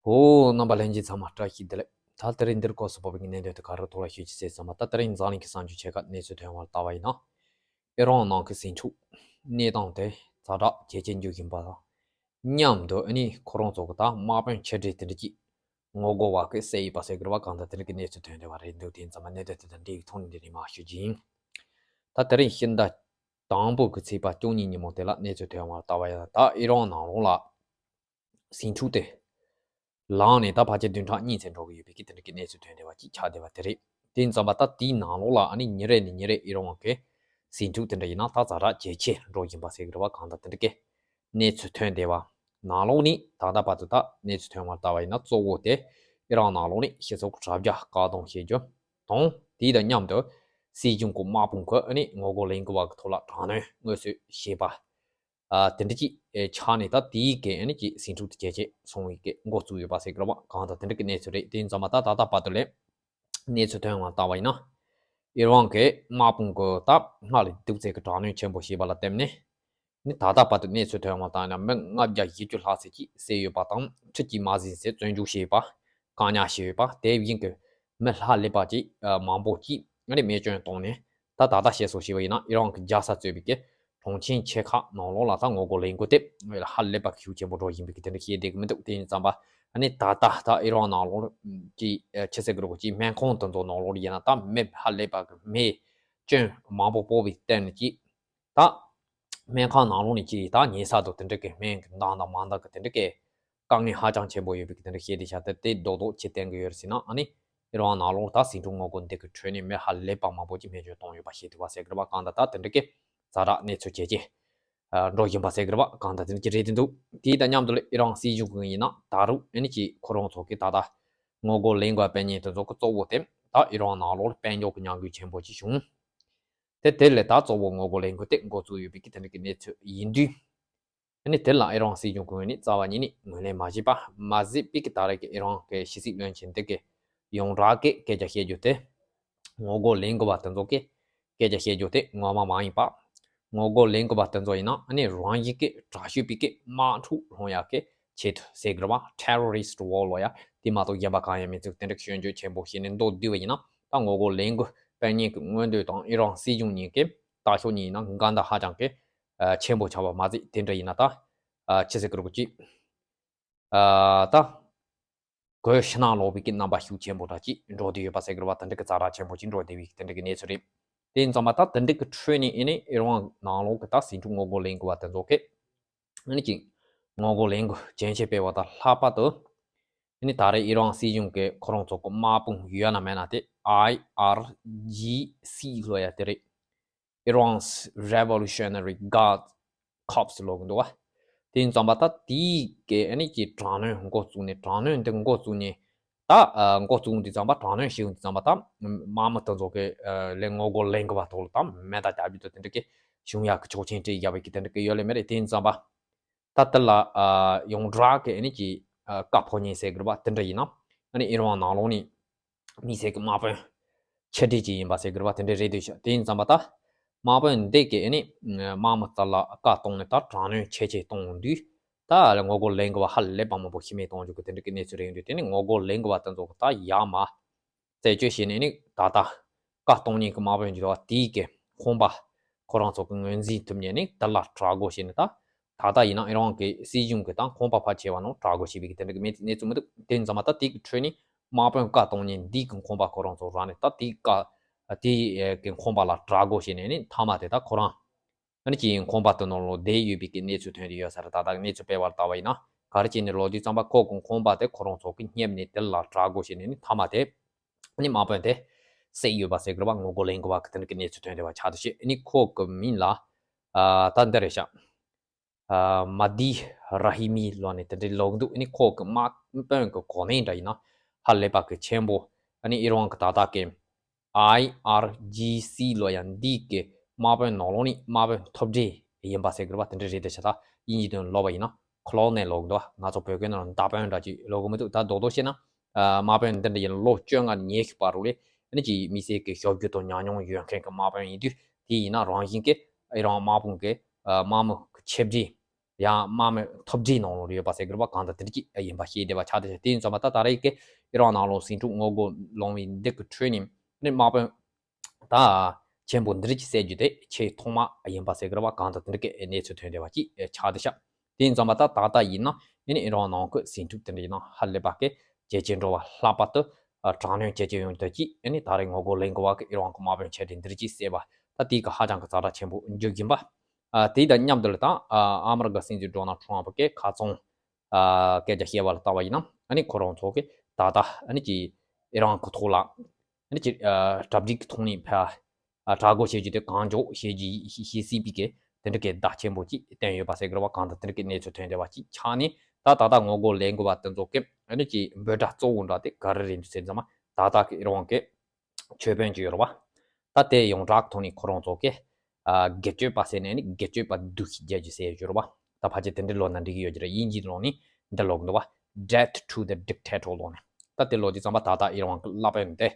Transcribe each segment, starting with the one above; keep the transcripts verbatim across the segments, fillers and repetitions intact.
ཨོ། རྣམ་པ་ལྷན་རྒྱས་ཚང་མ་བཀྲ་ཤིས་བདེ་ལེགས། ད་དེ་རིང་འདིར་སྐབས་སུ་བབས་པའི་གནད་དོན་དེ་ག་རེ་ཐོག་ལ་ཞུ་རྒྱུ་བྱས་ཙང་། ད་དེ་རིང་འཛམ་གླིང་གི་གསར་འགྱུར་ཆེ་ཁག་གནས་ཚུལ་ཐོན་པར་ལྟ་བ་ཡིན་ན། ཨི་རན་ནང་གི་ཟིང་འཁྲུག་གནས་སྟངས་དེ་ཛ་དྲག་ཇེ་ཆེར་འགྲོ་བཞིན་པ་དང་མཉམ་དུ། ཨ་ནི་ཁོ་རང་ཚོ་གི་ད་དམག་དཔོན་ཆེ་གྲས་དེ་འདྲ་ཅིག་ངོ་རྒོལ་བ་གིས་བསད་ཡོད་པ་ཟེར་གི་རེད་པ། གང་ལྟར་དེ་འདྲ་གི་གནས་ཚུལ་ཐོན་བསྡད་པ་རེད་འདུག་དེ་ཡིན་ཙང་མ་གནད་དོན་དེ་དང་འབྲེལ་བའི་ཐོག་ནས་འདི་ནས་མར་ཞུ་རྒྱུ་ཡིན། ད་དེ་རིང་ཕྱི་ཟླ་དང་པོ་གི་ཚེས་པ་བཅུ་གཉིས་ཉིན་མོ་དེ་ལ་གནས་ཚུལ་ཐོན་པར་ལྟ་བ་ཡིན་ན། ད་ཨི་རན་ནང་ལོགས་ལ་ཟིང་འཁྲུག་དེ་ལངས་ནས་ད་ཕལ་ཆེར་བདུན་ཕྲག་གཉིས་ཙམ་འགྲོ་གི་ཡོད་པའི་གི་དེ་འདྲ་གི་གནས་ཚུལ་ཐོན་བསྡད་པ་ཅིག་ཆགས་བསྡད་པ་དེ་རེད། དེ་ཡིན་ཙང་མ་ད་དེའི་ནང་ལོགས་ལ་ཨ་ནི་ཉིན་རེ་ནས་ཉིན་རེ་ཨི་རན་གི་ཟིང་འཁྲུག་དེ་འདྲ་ཡིན་ན་ད་ཛ་དྲག་ཇེ་ཆེར་འགྲོ་བཞིན་པ་ཟེར་གི་རེད་པ། གང་ལྟར་དེ་འདྲ་གི་གནས་ཚུལ་ཐོན་བསྡད་པ། ནང་ལོགས་ནས་ད་ལྟ་བར་དུ་ད་གནས་ཚུལ་ཐོན་པར་ལྟ་བ་ཡིན་ན། གཙོ་བོ་དེ་ཨི་རན་ནང་ལོགས་ནས་སྤྱི་ཚོགས་དྲ་རྒྱ་བཀག་སྡོམ་བྱེད་རྒྱུ་དང་། དེ་དང་མཉམ་དུ་སྲིད་གཞུང་གི་དམག་དཔུང་གིས་ཨ་ནི་ངོ་རྒོལ་ལས་འགུལ་བ་གི་ཐོག་ལ་དྲག་གནོན་མངོན་གསལ་བྱས་པ། ཨ། དེ་འདྲ་ཅིག་ཨེ་ཆགས་ནས། ད་དེའི་གི་ཨ་ནི་ཅིག་ཟིང་འཁྲུག་དེ་ཇེ་ཆེར་སོང་བའི་གི་འགོ་བཙུགས་ཡོད་པ་ཟེར་གི་རེད་པ། གང་ལྟར་དེ་འདྲ་གི་གནས་ཚུལ་རེད། དེ་ཡིན་ཙང་མ་ད་ད་ལྟ་བར་དུ་ལ་གནས་ཚུལ་ཐོན་པར་ལྟ་བ་ཡིན་ན། ཨི་རན་གི་དམག་དཔུང་གིས་ད་སྔར་ལས་སྡུག་ཚད་ཀྱི་དྲག་གནོན་ཆེན་པོ་བྱས་པ་ལ་བརྟེན་ནས། ནི་ད་ལྟ་བར་དུ་གནས་ཚུལ་ཐོན་པར་ལྟ་ན། མི་ལྔ་བརྒྱ་བཞི་བཅུ་ལྷག་ཙམ་ཅིག་བསད་ཡོད་པ་དང་། ཁྲིམས་ཀྱིས་མ་ཟིན་ཟེར་བཙོན་འཇུག་བྱས་ཡོད་པ། བཀག་ཉར་བྱས་ཡོད་པ། དེ་བཞིན་གྱི་མི་ཧ་ལས་པ་ཅིག་ཨ་མང་པོ་ཅིག་ཨ་ནི་རྨས་སྐྱོན་བཏང་ནས། ད་ད་ལྟ་བཤད་སྲོལ་བྱས་པ་ཡིན་ན། ཨི་རན་གྱི་རྒྱལ་ས་གཙོས་པའི་གི་གྲོང་ཁྱེར་ཆེ་ཁག་ནང་ལོགས་ལ་ད་ངོ་རྒོལ་ལས་འགུལ་དེ་ཧ་ལས་པ་ཤུགས་ཆེན་པོ་འགྲོ་བཞིན་པའི་གི་དེ་འདྲ་བཤད་བསྡད་ཀྱི་མི་འདུག་དེ་ཡིན་ཙང་མ་ཨ་ནི་ད་ལྟ་ད་ཨི་རན་ནང་ལོགས་ཀྱི་ཨ་ཆི་ཟེར་གི་རེད་གོ། ཅིག་སྨན་ཁང་དེ་ཚོ་ནང་ལོགས་ཡིན་ན། ད་མི་ཧ་ལས་པ་གི་རྨས་སྐྱོན་མང་པོ་ཕོག་པའི་སྟེང་ནས་ཅིག་ད་སྨན་ཁང་ནང་ལོགས་ནས་ཅིག་ད་ཉལ་ས་དང་དེ་འདྲ་གི་སྨན་གྱི་འདང་དང་མ་འདང་གི་དེ་འདྲ་གི་དཀའ་ངལ་ཧ་ཅང་ཆེན་པོ་ཡོད་པའི་གི་དེ་འདྲ་བཤད་བསྡད་ཤག་དེ་དེ་རྡོག་རྡོག་ཅིག་བསྟན་གི་ཡོད་རེད་ཟེར་ན། ཨ་ནི་ཨི་རན་ནང་ལོགས་ད་ཟིང་འཁྲུག་ངོ་རྒོལ་འདི་གི་ཁྲོད་ནས་མི་ཧ་ལས་པ་མང་པོ་ཅིག་རྨས་སྐྱོན་བཏང་ཡོད་པ་ཤེས་ཐུབ་པ་ཟེར་གི་རེད་པ། གང་ལྟར་ད་དེ་འདྲ་གི་ཛ་དྲག་གནས་ཚུལ་ཇེ་ཆེ་ཨ་འགྲོ་བཞིན་པ་ཟེར་གི་རེད་པ། གང་ལྟར་དེ་འདྲ་ཅིག་རེད་འདུག་དེ་དང་མཉམ་དུ་ལ་ཨི་རན་སྲིད་གཞུང་གི་ཡིན་ན། ད་རུང་ཨ་ནི་ཅིག་ཁོ་རང་ཚོ་གི་ད་ལྟ་ངོ་རྒོལ་ལས་འགུལ་སྤེལ་མཁན་དེ་ཚོ་གི་གཙོ་བོ་དེ་ད་ཨི་རན་ནང་ལོགས་ལ་དཔལ་འབྱོར་གྱི་ཉམས་རྒུད་ཆེན་པོ་ཅིག་བྱུང་། དེ་དེ་ལས་ད་གཙོ་བོ་ངོ་རྒོལ་ལས་འགུལ་དེ་འགོ་བཙུགས་ཡོད་པའི་གི་དེ་འདྲ་གི་གནས་ཚུལ་ཡིན་དུས། ཨ་ནི་དེ་ལ་ཨི་རན་སྲིད་གཞུང་གི་ངོས་ནས་རྩ་བ་ཉིད་ནས་ངོས་ལེན་མ་བྱས་པ་མ་ཟད། པའི་གི་ད་རེས་ཀྱི་ཨི་རན་གྱི་ཕྱི་སྲིད་བློན་ཆེན་འདི་གིས་ཡོངས་གྲགས་ཀྱི་སྐད་ཆ་བཤད་རྒྱུ་དེ། ངོ་རྒོལ་ལས་འགུལ་བ་དེ་ཚོ་གི་སྐད་ཆ་བཤད་རྒྱུ་དེ་ངོ་མ་མ་ཡིན་པ། ངོ་རྒོལ་ལས་འགུལ་བ་དེ་ཚོ་ཡིན་ན་ཨ་ནི་རང་བཞིན་གྱི་དྲག་ཤོས་པའི་གི་དམག་འཁྲུག་སློང་ཡག་གི་ཆེད་དུ་ཟེར་གི་རེད་པ། terrorist war ལབ་ཡག་དེ་མ་གཏོགས་གཞན་པ་གང་ཡང་མི་འདུག་དེ་འདྲ་གི་སྐྱོན་བརྗོད་ཆེན་པོ་བྱས་ནས་མདོར་བསྡུས་པ་ཡིན་ན། ད་ངོ་རྒོལ་ལས་འགུལ་སྤེལ་མཁན་གྱི་མངོན་འདོད་དང་ཨི་རན་སྲིད་གཞུང་གཉིས་ཀྱི་ལྟ་ཕྱོགས་གཉིས་ཡིན་ན་འགལ་ཟླ་ཧ་ཅང་གི་ཨ་ཆེན་པོ་ཆགས་པ་མ་ཟད། དེ་འདྲ་ཡིན་ན་ད་ཨ་ཆི་ཟེར་གི་རེད་གོ། ཅིག་ཨ་ད་གོས་ཕྱི་ནང་ལོག་པའི་གི་རྣམ་པ་ཤུགས་ཆེན་པོ་འདྲ་ཅིག་འགྲོ་བསྡད་ཡོད་པ་ཟེར་གི་རེད་པ། དེ་འདྲ་གི་ཛ་དྲག་ཆེན་པོ་ཅིག་འགྲོ་བསྡད་པའི་གི་དེ་འདྲ་གི་གནས་ཚུལ་རེད། དེ་ཡིན་ཙང་མ་ད་དེ་འདྲ་གི་ཁྲོད་ནས་ཨ་ནི་ཨི་རན་ནང་ལོགས་གི་ད་ཟིང་འཁྲུག་ངོ་རྒོལ་ལས་འགུལ་བ་དེ་ཚོ་གིས་ཨ་ནི་ཅིག་ངོ་རྒོལ་ལས་འགུལ་རྒྱུན་ཆད་སྤེལ་བ་དང་ལྷག་པར་དུ་ཨ་ནི་ད་རེས་ཨི་རན་སྲིད་གཞུང་གི་ཁོ་རང་ཚོ་གི་དམག་དཔུང་ཡོད་ན་མེད་ན་དེ་ཨའི་ཨར་ཇི་སི་ལབ་ཡག་དེ་རེད། Iran's Revolutionary Guard Corps ལབ་གི་འདུག་ག་དེ་ཡིན་ཙང་མ་ད་དེའི་གི་ཨ་ནི་ཀྱི་དྲག་གནོན་འགོ་བཙུགས་ནས། དྲག་གནོན་འདི་འགོ་བཙུགས་ནས་ད་ཨ་འགོ་བཙུགས་དུས་ཙམ་པ། དྲག་གནོན་བྱེད་དུས་ཙམ་པ་ད་དམག་མི་དེ་ཚོ་གི་ཨ་ལས་ངོ་རྒོལ་ལས་འགུལ་བ་ཐོག་ལ་ད་མེ་མདའ་རྒྱག་རྒྱུ་དང་དེ་འདྲ་གི་བྱུང་ཡག་གི་ཆོག་མཆན་སྤྲད་བཞག་པའི་གི་དེ་འདྲ་གི་ཡོད་ལེ་མེད་ལེ། དེ་ཡིན་ཙང་མ་ད་དེ་ལ་ཨ་ཡོངས་གྲགས་ཀྱི་ཨ་ནི་ཀྱི་ཨ་བཀའ་ཕོབ་མཁན་ཟེར་གི་རེད་པ། དེ་འདྲ་ཡིན་ན་ཨ་ནི་ཨི་རན་ནང་ལོགས་ནས་དམིགས་བསལ་གྱི་དམག་དཔོན་ཆེ་གྲས་ཅིག་ཡིན་པ་ཟེར་གི་རེད་པ། དེ་འདྲ་རེད་འདུག་ཤག་དེ་ཡིན་ཙང་མ་ད་དམག་དཔོན་འདི་གིས་ཨ་ནི་དམག་མི་དེ་ལ་བཀའ་བཏང་ནས་ད་དྲག་གནོན་ཆེ་ཆེ་གཏོང་དུས། ད་ངོ་རྒོལ་ལས་འགུལ་བ་ཧ་ལས་པ་མང་པོ་ཤི་རྨས་གཏོང་རྒྱུ་གི་དེ་འདྲ་གི་གནས་ཚུལ་རེད་འདུག་དེ་ནི་ངོ་རྒོལ་ལས་འགུལ་བ་དེ་ཚོ་གི་ད་ཡར་མར་རྩད་གཅོད་བྱས་ནས་ནི། ད་ལྟ་བཀའ་གཏོང་མཁན་གྱི་དམག་དཔོན་གྱི་དེ་གི་ཁང་པ་ཁོ་རང་ཚོ་གི་ངོས་འཛིན་ཐུབ་མཁན་ནི་དེ་ལ་དྲག་རྒོལ་བྱས་ནས། ད་ད་ལྟ་ཡིན་ན་ཨི་རན་གྱི་སྲིད་གཞུང་གི་ད་ཁང་པ་ཕལ་ཆེ་བ་ནང་དྲག་རྒོལ་བྱས་པའི་གི་དེ་འདྲ་གི་མི་གནས་ཚུལ་མི་འདུག་དེ་ཡིན་ཙང་མ་ད་དེ་གི་ཁྲོད་ནས་དམག་དཔོན་བཀའ་གཏོང་མཁན་འདི་གི་ཁང་པ་ཁོ་རང་ཚོ་རང་ནས་ད་དེ་གི་དེ་གི་ཁང་པ་ལ་དྲག་རྒོལ་བྱས་ནས་ནི། མཐའ་མ་དེ་ད་ཁོ་རང་ཨ་ནི་ཀྱི་ཁང་པ་དེ་ནང་ལོགས་བསྡད་ཡོད་པའི་གི་གནས་ཚུལ་ཐོན་བསྡད་ཡོད་ས་རེད། ད་ལྟ་གནས་ཚུལ་སྤེལ་བར་ལྟ་བ་ཡིན་ན། ག་རེ་བྱས་ནས་ལབ་དུས་ཙམ་པ་ཁོ་གི་ཁང་པ་དེ་ཁོ་རང་ཚོ་གིས་བསྙེབས་ནས་དེ་ལ་དྲག་རྒོལ་བྱས་ནས་ནི། མཐའ་མ་དེ་ཨ་ནི་དམག་དཔོན་དེ་བསད་ཡོད་པ་ཟེར་གི་རེད་པ། ངོ་རྒོལ་ལས་འགུལ་བ་གི་དེ་འདྲ་གི་གནས་ཚུལ་ཐོན་བསྡད་པ་ཆགས་འདུག་ཤག་ཨ་ནི་ཁོ་གི་མིང་ལ་ཨ་ད་འདི་རེད་ཤག་ཨ་མ་དི་ར་ཧི་མི་ལབ་ནས་དེ་འདྲ་ལབ་གི་འདུག་ཨ་ནི་ཁོ་གི་དམག་དཔོན་གི་གོ་གནས་འདྲ་ཡིན་ན་ཧ་ལས་པ་གི་ཆེན་པོ། ཨ་ནི་ཨི་རན་གི་ད་ལྟ་གི་ཨའི་ཨར་ཇི་སི་ལབ་ཡག་འདི་གི་དམག་དཔོན་ནང་ལོགས་ནས་དམག་དཔོན་ཐོབ་གྲས་ཡིན་པ་ཟེར་གི་རེད་པ། དེ་འདྲ་རེད་དེ་ཤག་ད་དབྱིན་ཇིའི་དོན་ལབ་པ་ཡིན་ན་ཁོ་ལོ་ནེལ་ལབ་གི་འདུག་ང་ཚོ་བོད་སྐད་ནང་ལ་མདའ་དཔོན་འདྲ་ཅིག་ལབ་གི་མི་འདུག་ད་རྡོག་རྡོག་བཤད་ན་ཨ་དམག་དཔོན་འདི་འདྲ་ཡིན་ན་ལོ་བཅོ་ལྔ་ནས་ཉི་ཤུ་བར་དུ་ལ་ཨ་ནི་ཀྱི་མི་སེར་གི་ཞབས་ཞུ་དང་ཉམས་མྱོང་ཡོད་མཁན་གི་དམག་དཔོན་ཡིན་དུས། དེ་ཡིན་ན་རང་བཞིན་གི་ཨི་རན་དམག་དཔུང་གི་ཨ་དམག་མི་གི་ཆེ་གྲས་ ཡང་དམག་མི་ཐོབ་གྲས་ནང་ལོགས་ཡོད་པ་ཟེར་གི་རེད་པ། གང་ལྟར་དེ་འདྲ་ཅིག་ཡིན་པ་ཤེས་བདེ་བ་ཆགས་བསྡད་ཤག་དེ་ཡིན་ཙང་མ་ད་ད་རེས་ཀྱི་ཨི་རན་ནང་ལོགས་ཟིང་འཁྲུག་ངོ་རྒོལ་སློང་བའི་འདི་གི་ཁྲོད་ནས་ནི་དམག་དཔོན་ད་ཆེན་པོ་འདི་འདྲ་ཅིག་བསད་རྒྱུ་དེ་ཆེས་ཐོག་མ་ཡིན་པ་ཟེར་གི་རེད་པ། གང་ལྟར་དེ་འདྲ་གི་གནས་ཚུལ་ཐོན་བསྡད་པ་ཅིག་ཆགས་བསྡད་ཤག་དེ་ཡིན་ཙང་མ་ད་ད་ལྟ་ཡིན་ན་ཨ་ནི་ཨི་རན་ནང་གི་ཟིང་འཁྲུག་དེ་འདྲ་ཡིན་ན་ཧ་ལས་པ་གི་ཇེ་ཆེར་འགྲོ་བ་ལྷག་པར་དུ་ཨ་དྲག་གནོན་ཇེ་ཆེར་ཡོང་དུས་ཅིག་ཨ་ནི་ད་རེས་ངོ་རྒོལ་ལས་འགུལ་བ་གི་ཨི་རན་གི་དམག་དཔོན་ཆེ་གྲས་འདི་འདྲ་ཅིག་བསད་པ་ད་དེ་གི་ཧ་ཅང་གི་ཛ་དྲག་ཆེན་པོ་འགྱུར་གྱིན་པ། ཨ་དེ་དང་མཉམ་དུ་ལ་ད་ཨ་ཨ་མི་རི་ཀ་སྲིད་འཛིན་ཌོ་ནལ་ཊམ་ཕ་གི་ཁ་ཚང་ཨ་སྐད་ཆ་བཤད་པ་ལ་བལྟས་པ་ཡིན་ན་ཨ་ནི་ཁོ་རང་ཚོ་གི་ད་ལྟ་ཨ་ནི་ཅིག་ཨི་རན་གི་ཐོག་ལ་ཨ་ནི་ཅིག་ཨ་གྲ་སྒྲིག་གི་ཐོག་ནས་ཕ་ཨ་དྲག་རྒོལ་བྱེད་རྒྱུ་དེ་གང་མགྱོགས་བྱེད་རྒྱུ་ཡིན་ཞེས་སྲིད་པའི་གི་དེ་འདྲ་གི་བརྡ་ཆེན་པོ་ཅིག་བསྟན་ཡོད་པ་ཟེར་གི་རེད་པ། གང་ལྟར་དེ་འདྲ་གི་གནས་ཚུལ་ཐོན་བསྡད་པ་ཅིག་ཆགས་ནས་ད་ད་ལྟ་ངོ་རྒོལ་ལས་འགུལ་བ་དེ་ཚོ་གི་ཨ་ནི་ཅིག་འབོད་སྒྲ་གཙོ་བོ་འདྲ་དེ་ག་རེ་རེད་འདུག་ཟེར་ཙང་མ་ད་ལྟ་གི་ཨི་རན་གི་ཆོས་དཔོན་ཅིག་ཡོད་རེད་པ། ད་དེ་ཡོངས་གྲགས་ཐོག་ནས་ཁོ་རང་ཚོ་གི་ཨ་སྒེར་གཅོད་པ་ཟེར་ནས་ནི་སྒེར་གཅོད་པ་སྡུག་ཤི་རྒྱག་རྒྱུ་ཟེར་ཡོད་རེད་པ། ད་ཕལ་ཆེར་དེ་འདྲ་ཀློག་ན་འགྲིག་གི་ཡོད་ཀྱི་རེད། དབྱིན་ཇིའི་ནང་ནས་འདི་ཀློག་གི་འདུག་པ། Death to the dictator ཀློག་ནས། ད་དེ་ཀློག་དུས་ཙམ་པ་ད་ལྟ་ཨི་རན་གི་བླ་དཔོན་དེ་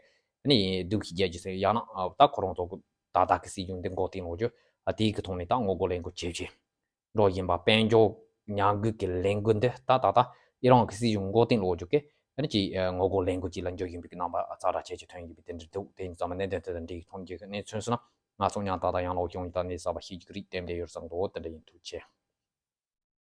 ནི་སྡུག་ཤི་རྒྱག་རྒྱུ་ཟེར་ཡང་ན་ཨ་ད་ཁོ་རང་ཚོ་གི་ད་ལྟ་གི་སྲིད་གཞུང་འདི་མགོ་རྟིང་སློག་རྒྱུ་ཨ་དེའི་གི་ཐོག་ནས་ད་ངོ་རྒོལ་ལས་འགུལ་བྱེད་བྱེད་འགྲོ་བཞིན་པ། དཔལ་འབྱོར་ཉམས་རྒུད་ཀྱི་ལས་འགུལ་འདི་ད་ད་ལྟ་ཨི་རན་གྱི་སྲིད་གཞུང་མགོ་རྟིང་སློག་རྒྱུ་གི་ཨ་ནི་ཅིག་ཨ་ངོ་རྒོལ་ལས་འགུལ་ཅིག་ལ་འགྱུར་བཞིན་པའི་གི་རྣམ་པ་ཙག་དྲག་ཆེ་ཆེ་ཐོན་བཞིན་པའི་དེ་འདྲ་འདུག་དེ་ཡིན་ཙང་མ་གནད་དོན་དེ་དང་འབྲེལ་གྱི་ཐོན་རྒྱུ་གི་གནས་ཚུལ་སོང་ན་ང་ཚོ་ཉང་ཏག་ཏག་ཡང་ལོག་ཡོང་ཡིན། ད་གནས་གསར་པ་ཤེས་རྒྱུ་གི་རིགས་གཏན་འབྲེལ་ཡོད་བསམ་འདུག་དེ་འདྲ་ཡིན། ཐུགས་རྗེ་ཆེ།